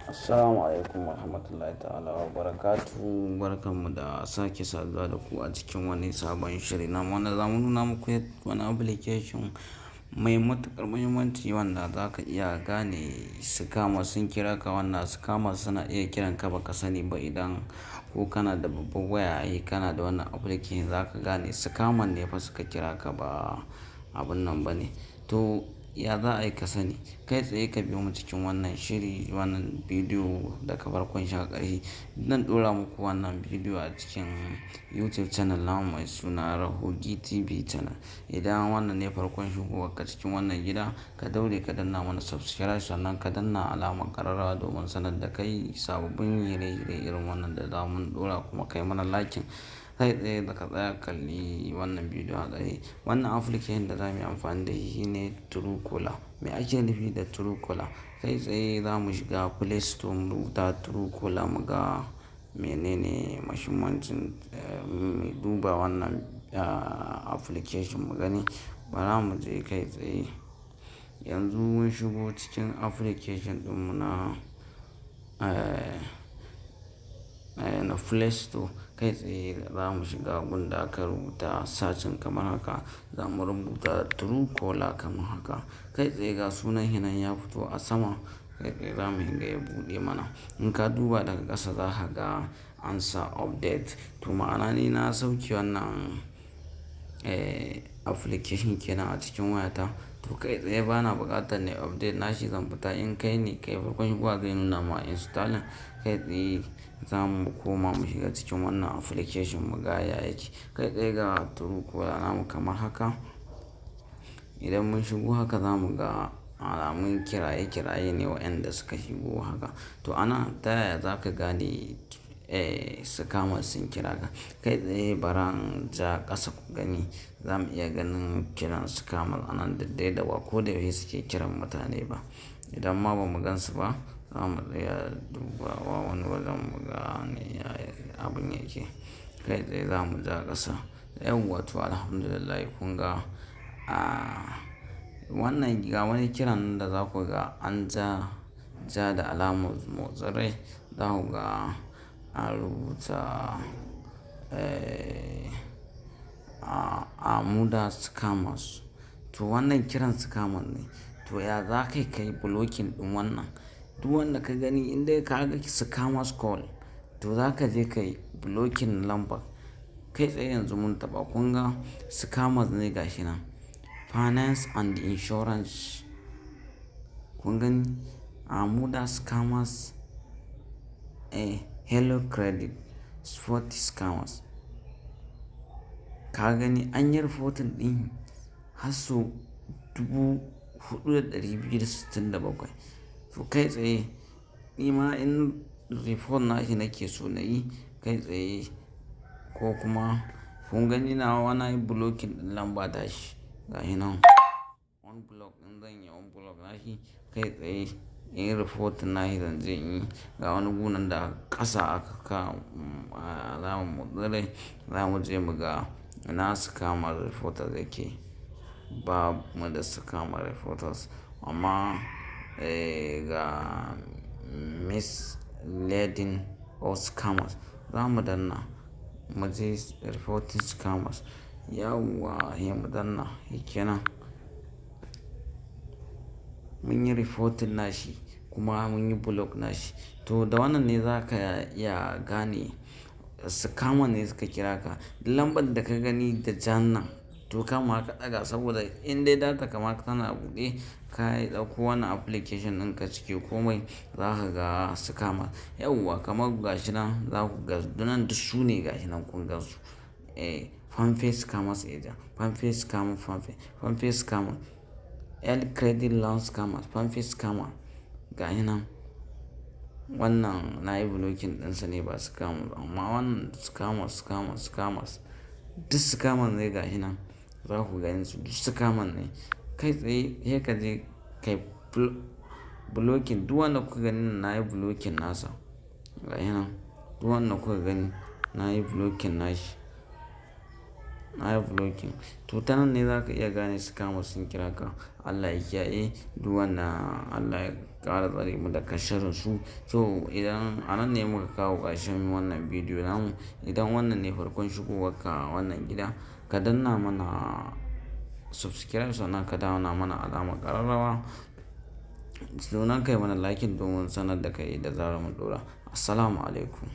Assalamu alaikum warahmatullahi ta'ala wa barakatuhu. Barkanmu da sake saduwa da ku a cikin wani sabon shiri namu wanda za mu nuna muku wani application mai matuƙar muhimmanci wanda za ka iya gane scammer sun kira ka, wanda scammer suna iya kiran ka ba ka sani ba. Idan ko kana da babbar waya, ai kana da wannan application, za ka gane scammer ne fa suka kira ka, ba abun nan ba ne. To, ya za a yi ka sani? Kai tsaye ka biyo mu cikin wannan shiri, wannan bidiyo daga farkon shi har ƙarshe. Zan ɗora muku wannan bidiyo a cikin YouTube channel namu mai suna Rahogi TV channel. Idan wannan ne farkon shigowarka cikin wannan gida, ka daure ka danna mana subscribe, sannan ka danna alamar ƙararrawa domin sanar da kai sababbin hire-hire irin wannan da za mu ɗora, kuma kai mana liking. Kai tsaye da ka tsaya kalli wannan bidiyo a ƙarshe. Wannan application da za mu yi amfani da shi shine Truecaller. Me ake nufi da Truecaller? Kai tsaye za mu shiga Play Store, mu rubuta Truecaller, mu ga menene muhimmancin mu duba wannan application mu gani. Bara mu je kai tsaye. Yanzu mun shigo cikin application ɗinmu na Play Store. Kai tsaye za mu shiga gun da aka rubuta searching kamar haka. Za mu rubuta Truecaller kamar haka. Kai tsaye ga sunan shi nan ya fito a sama. Kai tsaye za mu shiga, ya buɗe mana. In ka duba daga ƙasa, za ka ga an sa update. To, ma'ana ni na sauke wannan application kenan a cikin wayata. To, kai tsaye bana buƙatar na yi update nashi, zan fita. In kai ne kai farkon shigowa, zai nuna ma installing. Kai tsaye za mu koma mu shiga cikin wannan application mu ga ya yake. Kai tsaye ga Truecaller namu kamar haka. Idan mun shigo haka, za mu ga alamun kiraye-kiraye ne waɗanda suka shigo haka. To, ana ta yaya za ka gane scammers sun kira ka? Kai tsaye bara in ja ƙasa ku gani. Za mu iya ganin kiran scammer a nan, daidai da ba ko da yaushe suke kiran mutane ba. Idan ma ba mu gansu ba, za mu iya dubawa wani wajen mu gane yaya abun yake. Kai tsaye za mu ja ƙasa. Yauwa, to, alhamdulillah, kun ga wannan, ga wani kiran da za ku ga an ja, ja da alamar motsin rai. Za ku ga an rubuta Amuda scammers. To, wannan kiran scammer ne. To, ya za ka yi blocking ɗin wannan? Duk wanda ka gani, in dai ka ga scammers call, to za ka je ka yi blocking lambar. Kai tsaye yanzu mun taɓa, kun ga scammers ne gashi nan. Finance and insurance. Kun gani? Amuda scammers, Hello Credit, 40 scammers. Ka gani, an yi reporting ɗin har sau 4,267. To, kai tsaye ni ma in report nashi nake so na yi kai tsaye, ko kuma kun gani nawa na yi blocking ɗin lamba tashi. Gashi nan unblock in zan yi unblock nashi, kai tsaye in yi report nashi zan je in yi. Ga wani gu nan da ƙasa aka kawo alamar motsin rai, za mu je mu ga ina scammer reporters yake. Ba mu da scammer reporters, amma ga misleading or scammers. Za mu danna, mu je reporting scammers. Yauwa, sai mu danna, shikenan. Mun yi reporting nashi kuma mun yi block nashi. To, da wannan ne za ka iya gane scammer ne suka kira ka. Lambar da ka gani da jan nan, to kama ka ɗaga, saboda in dai data kama tana buɗe, ka yi ɗauko wannan application ɗin ka cike komai, za ka ga scammer. Yauwa, kamar gashi nan za ku ga nan, duk su ne gashi nan, kun gan su. PalmPay scammers agent, PalmPay scammer, PalmPay, PalmPay scammer, L credit loan scammers, PalmPay scammer, gashi nan. Wannan na yi blocking ɗinsa ne, ba scammer ba, amma wannan scammers, scammers, scammers, duk scammer ne gashi nan. Za ku gani su duk scammer ne. Kai tsaye sai ka je ka yi blocking. Duk wanda kuka gani nan, na yi blocking nasa. Gashi nan, duk wanda kuka gani, na yi blocking nashi. Na yi blocking. To, ta nan ne za ka iya gane scammers sun kira ka. Allah ya kiyaye duk wannan, Allah ya ƙara tsare mu daga sharrin su. So idan a nan ne muka kawo ƙarshen wannan bidiyo namu. Idan wannan ne farkon shigowarka wannan gida, ka danna mana subscribe, sannan ka danna mana alamar ƙararrawa. Sannan ka yi mana like domin sanar da kai da zarar mun ɗora. Assalamu alaikum.